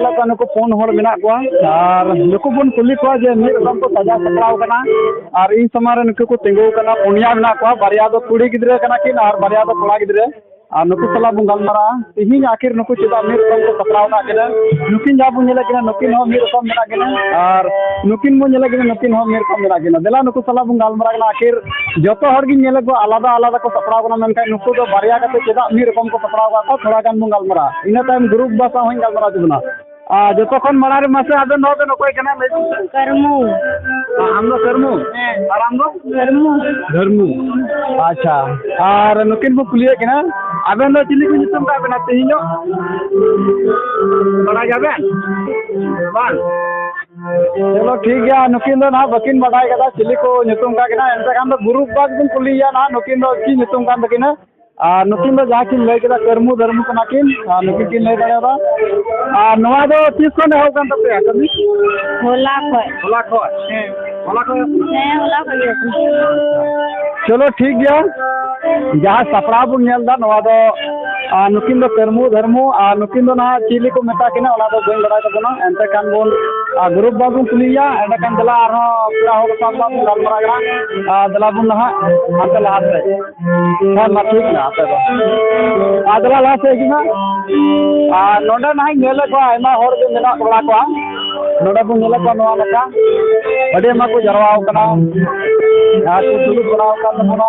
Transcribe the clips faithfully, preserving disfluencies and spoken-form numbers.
ᱧᱮᱞᱚᱜ ᱠᱟᱱᱟ, ᱱᱩᱠᱩ ᱯᱩᱱ ᱦᱚᱲ ᱢᱮᱱᱟᱜ ᱠᱚᱣᱟ ᱟᱨ ᱱᱩᱠᱩ ᱵᱚᱱ ᱠᱩᱞᱤ ᱠᱚᱣᱟ ᱡᱮ ᱢᱤᱫ ᱨᱚᱠᱚᱢ ᱠᱚ ᱥᱟᱡᱟᱣ ᱥᱟᱯᱲᱟᱣ ᱠᱟᱱᱟ ᱟᱨ ᱤᱧ ᱥᱟᱢᱟᱝ ᱨᱮ ᱱᱩᱠᱩ ᱠᱚ ᱛᱤᱸᱜᱩ ᱠᱟᱱᱟ, ᱯᱩᱱᱭᱟ ᱢᱮᱱᱟᱜ ᱠᱚᱣᱟ, ᱵᱟᱨᱭᱟ ᱫᱚ ᱠᱩᱲᱤ ᱜᱤᱫᱽᱨᱟᱹ ᱠᱟᱱᱟ ᱠᱤᱱ ᱟᱨ ᱵᱟᱨᱭᱟ ᱫᱚ ᱠᱚᱲᱟ ᱜᱤᱫᱽᱨᱟᱹ᱾ ᱟᱨ ᱱᱩᱠᱩ ᱥᱟᱞᱟᱜ ᱵᱚᱱ ᱜᱟᱞᱢᱟᱨᱟᱜᱼᱟ ᱛᱮᱦᱮᱧ ᱟᱹᱠᱷᱤᱨ ᱱᱩᱠᱩ ᱪᱮᱫᱟᱜ ᱢᱤᱫ ᱨᱚᱠᱚᱢ ᱠᱚ ᱥᱟᱯᱲᱟᱣ ᱠᱟᱜ ᱠᱤᱱᱟ᱾ ᱱᱩᱠᱤᱱ ᱡᱟᱦᱟᱸ ᱵᱚᱱ ᱧᱮᱞᱮᱫ ᱠᱤᱱᱟ ᱱᱩᱠᱤᱱ ᱦᱚᱸ ᱢᱤᱫ ᱨᱚᱠᱚᱢ ᱢᱮᱱᱟᱜ ᱠᱤᱱᱟ ᱟᱨ ᱱᱩᱠᱤᱱ ᱵᱚᱱ ᱧᱮᱞᱮᱫ ᱠᱤᱱᱟ ᱱᱩᱠᱤᱱ ᱦᱚᱸ ᱢᱤᱫ ᱨᱚᱠᱚᱢ ᱢᱮᱱᱟᱜ ᱠᱤᱱᱟ᱾ ᱫᱮᱞᱟ ᱱᱩᱠᱩ ᱥᱟᱞᱟᱜ ᱵᱚᱱ ᱜᱟᱞᱢᱟᱨᱟᱜ ᱠᱟᱱᱟ, ᱟᱹᱠᱷᱤᱨ ᱡᱚᱛᱚ ᱦᱚᱲ ᱜᱤᱧ ᱧᱮᱞᱮᱫ ᱠᱚᱣᱟ ᱟᱞᱟᱫᱟ ᱟᱞᱟᱫᱟ ᱠᱚ ᱥᱟᱯᱲᱟᱣ ᱠᱟᱱᱟ, ᱢᱮᱱᱠᱷᱟᱱ ᱱᱩᱠᱩ ᱫᱚ ᱵᱟᱨᱭᱟ ᱠᱟᱛᱮ ᱪᱮᱫᱟᱜ ᱢᱤᱫ ᱨᱚᱠᱚᱢ ᱠᱚ ᱥᱟᱯᱲᱟᱣ ᱠᱟᱜ ᱠᱚᱣᱟ ᱛᱷᱚᱲᱟ ᱜᱟᱱ ᱵᱚᱱ ᱜᱟᱞᱢᱟᱨᱟᱜᱼᱟ, ᱤᱱᱟᱹ ᱛᱟᱭᱚᱢ ᱜᱨᱩᱯ ᱵᱟᱥ ᱦᱚᱸᱧ ᱜᱟᱞᱢᱟᱨᱟᱣ ᱦᱚᱪᱚ ᱵᱚᱱᱟ᱾ ᱟᱨ ᱡᱚᱛᱚ ᱠᱷᱚᱱ ᱢᱟᱲᱟᱝ ᱨᱮ ᱢᱟᱥᱮ ᱟᱵᱮᱱ ᱱᱚᱣᱟ ᱵᱮᱱ ᱚᱠᱚᱭ ᱠᱟᱱᱟ ᱞᱟᱹᱭ ᱵᱮᱱ ᱥᱮ? ᱠᱟᱹᱨᱢᱩ᱾ ᱟᱢ ᱫᱚ ᱠᱟᱹᱨᱢᱩ? ᱦᱮᱸ᱾ ᱟᱨ ᱟᱢ ᱫᱚ? ᱠᱟᱹᱨᱢᱩ᱾ ᱫᱷᱟᱹᱨᱢᱩ᱾ ᱟᱪᱪᱷᱟ, ᱟᱨ ᱱᱩᱠᱤᱱ ᱵᱚ ᱠᱩᱞᱤᱭᱮᱫ ᱠᱤᱱᱟ, ᱟᱵᱮᱱ ᱫᱚ ᱪᱤᱞᱤ ᱠᱚ ᱧᱩᱛᱩᱢ ᱠᱟᱜ ᱵᱮᱱᱟ ᱛᱮᱦᱮᱧ ᱫᱚ? ᱵᱟᱲᱟᱭ ᱜᱮᱭᱟ ᱵᱮᱱ? ᱵᱟᱝ? ᱪᱚᱞᱚ ᱴᱷᱤᱠ ᱜᱮᱭᱟ, ᱱᱩᱠᱤᱱ ᱫᱚ ᱱᱟᱦᱟᱜ ᱵᱟᱹᱠᱤᱱ ᱵᱟᱰᱟᱭ ᱠᱟᱫᱟ ᱪᱤᱞᱤ ᱠᱚ ᱧᱩᱛᱩᱢ ᱠᱟᱜ ᱠᱤᱱᱟ, ᱮᱱᱛᱮ ᱠᱷᱟᱱ ᱫᱚ ᱜᱨᱩᱯ ᱵᱟᱥ ᱵᱚᱱ ᱠᱩᱞᱤᱭᱮᱭᱟ ᱱᱟᱦᱟᱜ ᱱᱩᱠᱤᱱ ᱫᱚ ᱪᱮᱫ ᱧᱩᱛᱩᱢ ᱠᱟᱱ ᱛᱟᱹᱠᱤᱱᱟ᱾ ᱟᱨ ᱱᱩᱠᱤᱱ ᱫᱚ ᱡᱟᱦᱟᱸ ᱠᱤᱱ ᱞᱟᱹᱭ ᱠᱮᱫᱟ, ᱠᱟᱹᱨᱢᱩ ᱫᱷᱟᱹᱨᱢᱩ ᱠᱟᱱᱟ ᱠᱤᱱ, ᱟᱨ ᱱᱩᱠᱤᱱ ᱠᱤᱱ ᱞᱟᱹᱭ ᱫᱟᱲᱮᱭᱟᱫᱟ᱾ ᱟᱨ ᱱᱚᱣᱟ ᱫᱚ ᱛᱤᱥ ᱠᱷᱚᱱ ᱮᱦᱚᱵ ᱠᱟᱱ ᱛᱟᱯᱮᱭᱟ ᱠᱟᱹᱢᱤ? ᱦᱚᱞᱟ ᱠᱷᱚᱡ᱾ ᱦᱚᱞᱟ ᱠᱷᱚᱡ? ᱦᱮᱸ᱾ ᱦᱚᱞᱟ ᱠᱷᱚᱡ? ᱦᱮᱸ, ᱦᱚᱞᱟ ᱠᱷᱚᱡ ᱜᱮ᱾ ᱪᱚᱞᱚ, ᱴᱷᱤᱠ ᱜᱮᱭᱟ᱾ ᱡᱟᱦᱟᱸ ᱥᱟᱯᱲᱟᱣ ᱵᱚᱱ ᱧᱮᱞ ᱮᱫᱟ, ᱱᱚᱣᱟ ᱫᱚ, ᱟᱨ ᱱᱩᱠᱤᱱ ᱫᱚ ᱠᱟᱹᱨᱢᱩ ᱫᱷᱟᱹᱨᱢᱩ, ᱟᱨ ᱱᱩᱠᱤᱱ ᱫᱚ ᱱᱟᱦᱟᱜ ᱪᱤᱞᱤ ᱠᱚ ᱢᱮᱛᱟ ᱠᱤᱱᱟ, ᱚᱱᱟ ᱫᱚ ᱵᱟᱹᱧ ᱵᱟᱲᱟᱭ ᱛᱟᱵᱚᱱᱟ᱾ ᱮᱱᱛᱮ ᱠᱷᱟᱱ ᱵᱚᱱ, ᱟᱨ ᱜᱨᱩᱯ ᱵᱟᱵᱚᱱ ᱠᱩᱞᱤᱭᱮᱭᱟ, ᱮᱸᱰᱮᱠᱷᱟᱱ ᱫᱮᱞᱟ ᱟᱨᱦᱚᱸ ᱯᱮᱲᱟ ᱦᱚᱲ ᱥᱟᱶ ᱵᱚᱱ ᱜᱟᱞᱢᱟᱨᱟᱣ ᱠᱟᱱᱟ᱾ ᱟᱨ ᱫᱮᱞᱟ ᱵᱚᱱ ᱱᱟᱦᱟᱜ ᱦᱟᱱᱛᱮ ᱞᱟᱦᱟ ᱥᱮᱫ᱾ ᱦᱮᱸ, ᱢᱟ ᱴᱷᱤᱠ ᱜᱮᱭᱟ, ᱟᱯᱮ ᱫᱚ᱾ ᱟᱨ ᱫᱮᱞᱟ ᱞᱟᱦᱟ ᱥᱮᱫ ᱦᱤᱡᱩᱜ ᱢᱮ᱾ ᱟᱨ ᱱᱚᱰᱮ ᱱᱟᱦᱟᱜ ᱤᱧ ᱧᱮᱞᱮᱫ ᱠᱚᱣᱟ, ᱟᱭᱢᱟ ᱦᱚᱲ ᱜᱮ ᱢᱮᱱᱟᱜ ᱵᱟᱲᱟ ᱠᱚᱣᱟ᱾ ᱱᱚᱰᱮ ᱵᱚᱱ ᱧᱮᱞᱮᱫ ᱠᱚᱣᱟ, ᱱᱚᱣᱟ ᱞᱮᱠᱟ ᱟᱹᱰᱤ ᱟᱭᱢᱟ ᱠᱚ ᱡᱟᱨᱣᱟ ᱟᱠᱟᱱᱟ᱾ ᱟᱨ ᱠᱚ ᱫᱩᱲᱩᱵ ᱵᱟᱲᱟ ᱟᱠᱟᱱ ᱛᱟᱵᱚᱱᱟ᱾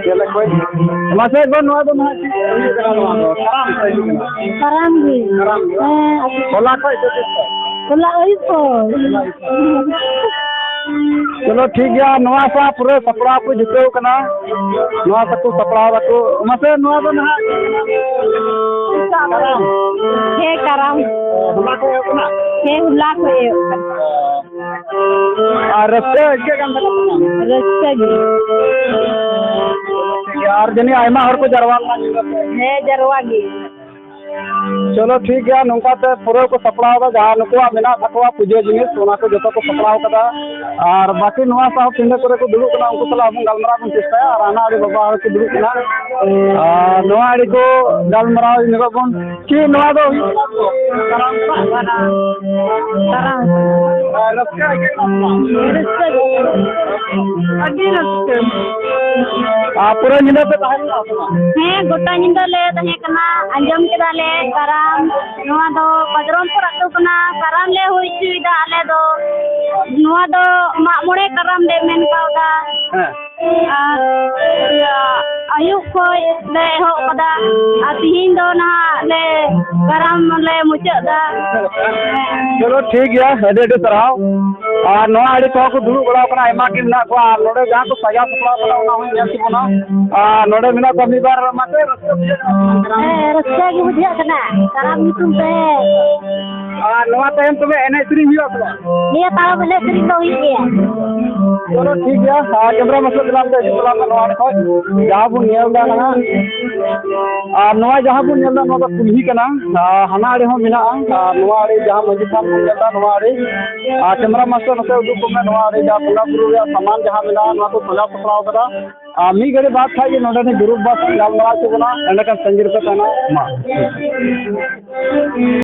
ᱧᱮᱞᱮᱫ ᱠᱚᱣᱟᱧ᱾ ᱢᱟᱥᱮ ᱜᱚ, ᱱᱚᱣᱟ ᱫᱚ ᱱᱟᱦᱟᱜ ᱪᱮᱫ ᱦᱩᱭᱩᱜ ᱠᱟᱱᱟ? ᱱᱚᱣᱟ ᱫᱚ ᱠᱟᱨᱟᱢ ᱥᱮ ᱦᱩᱭᱩᱜ ᱠᱟᱱᱟ? ᱠᱟᱨᱟᱢ ᱜᱮ᱾ ᱠᱟᱨᱟᱢ ᱜᱮ᱾ ᱦᱮᱸ, ᱟᱹᱰᱤ ᱦᱚᱞᱟ ᱠᱷᱚᱡ ᱥᱮ ᱛᱤᱥ ᱠᱷᱚᱡ? ᱦᱚᱞᱟ ᱟᱹᱭᱩᱵ ᱠᱷᱚᱡ᱾ ᱪᱚᱞᱚ, ᱴᱷᱤᱠ ᱜᱮᱭᱟ, ᱱᱚᱣᱟ ᱥᱟᱶ ᱯᱩᱨᱟᱹ ᱥᱟᱯᱲᱟᱣ ᱠᱚ ᱡᱩᱴᱟᱹᱣ ᱠᱟᱱᱟ, ᱱᱚᱣᱟ ᱥᱟᱠᱚ ᱥᱟᱯᱲᱟᱣ ᱫᱟᱠᱚ᱾ ᱢᱟᱥᱮ, ᱱᱚᱣᱟ ᱫᱚ ᱱᱟᱦᱟᱜ ᱠᱟᱨᱟᱢ᱾ ᱦᱮᱸ, ᱠᱟᱨᱟᱢ᱾ ᱦᱚᱞᱟ ᱠᱷᱚᱡ ᱮᱦᱚᱵ ᱠᱟᱱᱟ? ᱦᱮᱸ, ᱦᱚᱞᱟ ᱠᱷᱚᱡ ᱮᱦᱚᱵ ᱠᱟᱱᱟ᱾ ᱟᱨ ᱨᱟᱹᱥᱠᱟᱹ ᱟᱹᱭᱠᱟᱹᱜ ᱠᱟᱱ ᱛᱟᱠᱚᱣᱟ? ᱨᱟᱹᱥᱠᱟᱹ ᱜᱮ᱾ ᱴᱷᱤᱠ ᱜᱮᱭᱟ, ᱟᱨ ᱡᱟᱹᱱᱤᱡ ᱟᱭᱢᱟ ᱦᱚᱲ ᱠᱚ ᱡᱟᱨᱣᱟ ᱞᱮᱱᱟ ᱧᱤᱫᱟᱹ ᱛᱮ᱾ ᱦᱮᱸ, ᱡᱟᱨᱣᱟ ᱜᱮ᱾ ᱪᱚᱞᱚ ᱴᱷᱤᱠ ᱜᱮᱭᱟ, ᱱᱚᱝᱠᱟ ᱛᱮ ᱯᱩᱨᱟᱹ ᱠᱚ ᱥᱟᱯᱲᱟᱣ ᱮᱫᱟ, ᱡᱟᱦᱟᱸ ᱱᱩᱠᱩᱣᱟᱜ ᱢᱮᱱᱟᱜ ᱛᱟᱠᱚᱣᱟ ᱯᱩᱡᱟᱹ ᱡᱤᱱᱤᱥ, ᱚᱱᱟ ᱠᱚ ᱡᱚᱛᱚ ᱠᱚ ᱥᱟᱯᱲᱟᱣ ᱠᱟᱫᱟ᱾ ᱟᱨ ᱵᱟᱹᱠᱤ ᱱᱚᱣᱟ ᱥᱟᱶ ᱯᱤᱸᱰᱟᱹ ᱠᱚᱨᱮ ᱠᱚ ᱫᱩᱲᱩᱵ ᱠᱟᱱᱟ, ᱩᱱᱠᱩ ᱥᱟᱞᱟᱜ ᱦᱚᱸ ᱜᱟᱞᱢᱟᱨᱟᱣ ᱵᱚᱱ ᱪᱮᱥᱴᱟᱭᱟ᱾ ᱟᱨ ᱦᱟᱱᱟ ᱟᱹᱰᱤ ᱵᱟᱵᱟ ᱦᱚᱲ ᱠᱚ ᱫᱩᱲᱩᱵ ᱠᱟᱱᱟ, ᱟᱨ ᱱᱚᱣᱟ ᱟᱹᱰᱤ ᱠᱚ ᱜᱟᱞᱢᱟᱨᱟᱣ ᱧᱚᱜᱚᱜ ᱵᱚᱱ᱾ ᱪᱮᱫ ᱱᱚᱣᱟ ᱫᱚ ᱦᱩᱭᱩᱜ ᱠᱟᱱᱟ? ᱠᱟᱨᱟᱢ ᱠᱟᱱᱟ᱾ ᱠᱟᱨᱟᱢ᱾ ᱨᱟᱹᱥᱠᱟᱹ ᱟᱹᱭᱠᱟᱹᱜ ᱠᱟᱱᱟ ᱥᱮ ᱵᱟᱝ? ᱨᱟᱹᱥᱠᱟᱹ ᱜᱮ᱾ ᱟᱹᱰᱤ ᱨᱟᱹᱥᱠᱟᱹ᱾ ᱟᱨ ᱯᱩᱨᱟᱹ ᱧᱤᱫᱟᱹ ᱯᱮ ᱛᱟᱦᱮᱸ ᱞᱮᱱᱟ ᱥᱮ ᱵᱟᱝ? ᱦᱮᱸ, ᱜᱚᱴᱟ ᱧᱤᱫᱟᱹ ᱞᱮ ᱛᱟᱦᱮᱸ ᱠᱟᱱᱟ᱾ ᱟᱸᱡᱚᱢ ᱠᱮᱫᱟᱞᱮ ᱠᱟᱨᱟᱢ, ᱱᱚᱣᱟ ᱫᱚ ᱵᱟᱡᱽᱨᱚᱱᱯᱩᱨ ᱟᱹᱛᱩ ᱠᱟᱱᱟ᱾ ᱠᱟᱨᱟᱢ ᱞᱮ ᱦᱩᱭ ᱦᱚᱪᱚᱭᱮᱫᱟ ᱟᱞᱮ ᱫᱚ᱾ ᱱᱚᱣᱟ ᱫᱚ ᱢᱟᱜ ᱢᱚᱬᱮ ᱠᱟᱨᱟᱢ ᱞᱮ ᱢᱮᱱ ᱠᱟᱣᱫᱟ᱾ ᱦᱮᱸ᱾ ᱟᱨ ᱤᱭᱟᱹ, ᱟᱹᱭᱩᱵ ᱠᱷᱚᱡ ᱞᱮ ᱮᱦᱚᱵ ᱠᱟᱫᱟ᱾ ᱟᱨ ᱛᱤᱦᱤᱧ ᱫᱚ ᱱᱟᱦᱟᱜ ᱞᱮ ᱠᱟᱨᱟᱢ ᱞᱮ ᱢᱩᱪᱟᱹᱫ ᱫᱟ᱾ ᱪᱚᱞᱚ ᱴᱷᱤᱠ ᱜᱮᱭᱟ, ᱟᱹᱰᱤ ᱟᱹᱰᱤ ᱥᱟᱨᱦᱟᱣ᱾ ᱟᱨ ᱱᱚᱣᱟ ᱟᱹᱰᱤ ᱠᱚᱦᱚᱸ ᱠᱚ ᱫᱩᱲᱩᱵ ᱵᱟᱲᱟ ᱟᱠᱟᱱᱟ, ᱟᱭᱢᱟ ᱜᱮ ᱢᱮᱱᱟᱜ ᱠᱚᱣᱟ᱾ ᱟᱨ ᱱᱚᱰᱮ ᱡᱟᱦᱟᱸ ᱠᱚ ᱥᱟᱡᱟᱣ ᱥᱟᱯᱲᱟᱣ ᱠᱟᱱᱟ, ᱚᱱᱟ ᱦᱚᱸ ᱧᱮᱞ ᱛᱟᱵᱚᱱᱟ᱾ ᱟᱨ ᱱᱚᱰᱮ ᱢᱮᱱᱟᱜ ᱠᱚᱣᱟ ᱢᱤᱫ ᱵᱟᱨ ᱢᱟᱥᱮ ᱨᱟᱹᱥᱠᱟᱹ ᱵᱩᱡᱷᱟᱹᱜ ᱠᱟᱱᱟ᱾ ᱦᱮᱸ, ᱨᱟᱹᱥᱠᱟᱹ ᱜᱮ ᱵᱩᱡᱷᱟᱹᱜ ᱠᱟᱱᱟ ᱠᱟᱨᱟᱢ ᱧᱩᱛᱩᱢ ᱛᱮ᱾ ᱟᱨ ᱱᱚᱣᱟ ᱛᱟᱭᱚᱢ ᱛᱚᱵᱮ ᱮᱱᱮᱡ ᱥᱮᱨᱮᱧ ᱦᱩᱭᱩᱜᱼᱟ ᱥᱮ ᱵᱟᱝ? ᱱᱤᱭᱟᱹ ᱛᱟᱭᱚᱢ ᱮᱱᱮᱡ ᱥᱮᱨᱮᱧ ᱫᱚ ᱦᱩᱭᱩᱜ ᱜᱮᱭᱟ᱾ ᱪᱚᱞᱚ ᱴᱷᱤᱠ ᱜᱮᱭᱟ, ᱟᱨ camera ᱢᱟᱥᱮ ᱫᱮᱞᱟ ᱱᱚᱛᱮ ᱦᱤᱡᱩᱜ ᱛᱟᱞᱟᱝ ᱢᱮ ᱱᱚᱣᱟ ᱟᱲᱮ ᱠᱷᱚᱡ᱾ ᱡᱟᱦᱟᱸ ᱵᱚᱱ ᱧᱮᱞ ᱮᱫᱟ ᱱᱟᱦᱟᱜ, ᱟᱨ ᱱᱚᱣᱟ ᱡᱟᱦᱟᱸ ᱵᱚᱱ ᱧᱮᱞ ᱮᱫᱟ, ᱱᱚᱣᱟ ᱫᱚ ᱠᱩᱞᱦᱤ ᱠᱟᱱᱟ᱾ ᱟᱨ ᱦᱟᱱᱟ ᱟᱲᱮ ᱦᱚᱸ ᱢᱮᱱᱟᱜᱼᱟ, ᱟᱨ ᱱᱚᱣᱟ ᱟᱲᱮ ᱡᱟᱦᱟᱸ ᱢᱟᱹᱡᱷᱤ ᱛᱷᱟᱱ ᱵᱚᱱ ᱧᱮᱞ ᱮᱫᱟ, ᱱᱚᱣᱟ ᱟᱲᱮ᱾ ᱟᱨ camera ᱢᱟᱥᱮ ᱱᱚᱛᱮ ᱩᱫᱩᱜ ᱠᱚᱢᱮ, ᱱᱚᱣᱟ ᱟᱲᱮ ᱡᱟᱦᱟᱸ ᱵᱚᱸᱜᱟ ᱵᱩᱨᱩ ᱨᱮᱭᱟᱜ ᱥᱟᱢᱟᱱ ᱡᱟᱦᱟᱸ ᱢᱮᱱᱟᱜᱼᱟ, ᱱᱚᱣᱟ ᱠᱚ ᱥᱟᱡᱟᱣ ᱥᱟᱯᱲᱟᱣ ᱠᱟᱫᱟ᱾ ᱟᱨ ᱢᱤᱫ ᱜᱷᱟᱹᱲᱤ ᱵᱟᱫ ᱠᱷᱟᱡ ᱜᱮ ᱱᱚᱰᱮ ᱱᱤᱡ group bus ᱜᱟᱞᱢᱟᱨᱟᱣ ᱦᱚᱪᱚ ᱵᱚᱱᱟ, ᱮᱸᱰᱮᱠᱷᱟᱱ ᱛᱟᱺᱜᱤ ᱨᱮᱯᱮ ᱛᱟᱦᱮᱱᱟ᱾ ᱢᱟ᱾